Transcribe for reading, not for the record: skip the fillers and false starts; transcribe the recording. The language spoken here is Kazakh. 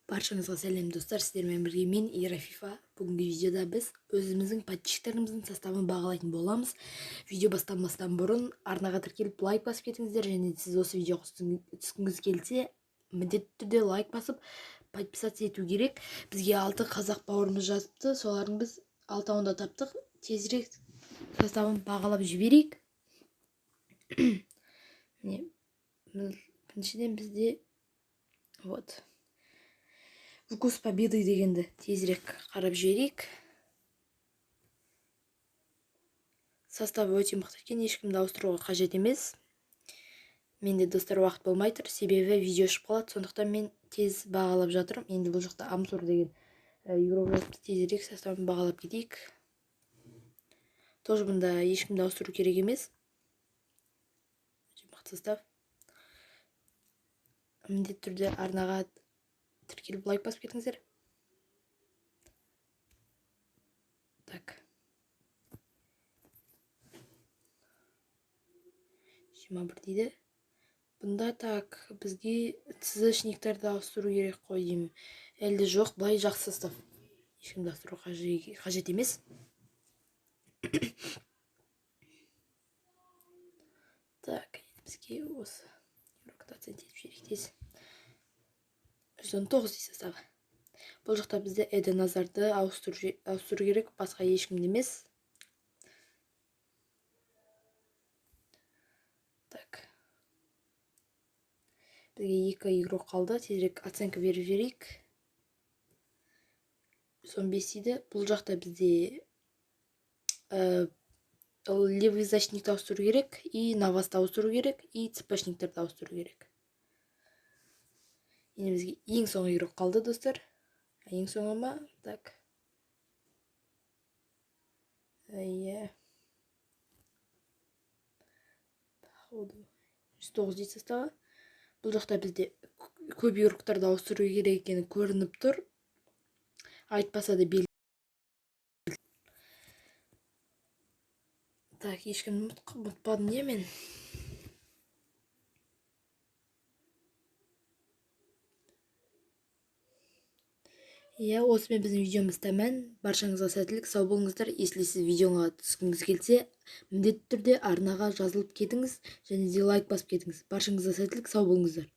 Баршаңызға сәлем, достар! Сіздермен бірге мен, Ира Фифа. Бүгінгі видеода біз өзіміздің подписчиктеріміздің составын бағалайтын боламыз. Видео басталмастан бұрын арнаға тіркеліп, лайк басып кетіңіздер және сіз осы видеоға түскіңіз келсе, міндетті түрде лайк басып, подписаться ету керек. Бізге алты қазақ бауырымыз жазыпты, солардың біз алтауын да таптық. Тезірек составын бағалап жіберейік. Міне, біріншіден бізде вот «Вкус победы» дегенді тезірек қарап жіберейік. Составы өте мықты екен, ешкімді ауыстыруға қажет емес. Менде, достар, уақыт болмай тұр, себебі видео шығып қалады, сондықтан мен тез бағалап жатырмын. Енді бұл жақта Амсур деген игрок жатыпты, тезірек составын бағалап кетейік. Тоже бұнда ешкімді ауыстыру керек емес, өте мықты состав. Міндетті түрде арнаға тіркеліп, лайк басып кетіңіздер. Так, 21 дейді бұнда. Так, бізге цзшниктерді ауыстыру керек қой деймін, әлде жоқ? Былай жақсы состав, ешкімді ауыстыру қажет емес. Так, бізге осы игрокты оценить етіп жіберейік тез. 119 дейді составы. Бұл жақта бізде Эден Азарды ауыстыру керек, басқа ешкімді емес. Так, бізге екі игрок қалды, тезірек оценка беріп жіберейік. 115 дейді. Бұл жақта бізде левый защитникті ауыстыру керек, и Навасты ауыстыру керек, и цпшниктерді ауыстыру керек. Енді бізге ең соңғы игрок қалды, достар. Ең соңғы ма? Так, иә, походу. 109 дейді составы. Бұл жақта бізде көп игроктарды ауыстыру керек екені көрініп тұр, айтпаса да белгілі. Так, ешкімді ұмытпадым иә мен? Иә, осымен біздің видеомыз тәмам. Баршаңызға сәттілік, сау болыңыздар. Если сіз видеоға түскіңіз келсе, міндетті түрде арнаға жазылып кетіңіз және де лайк басып кетіңіз. Баршаңызға сәттілік, сау болыңыздар.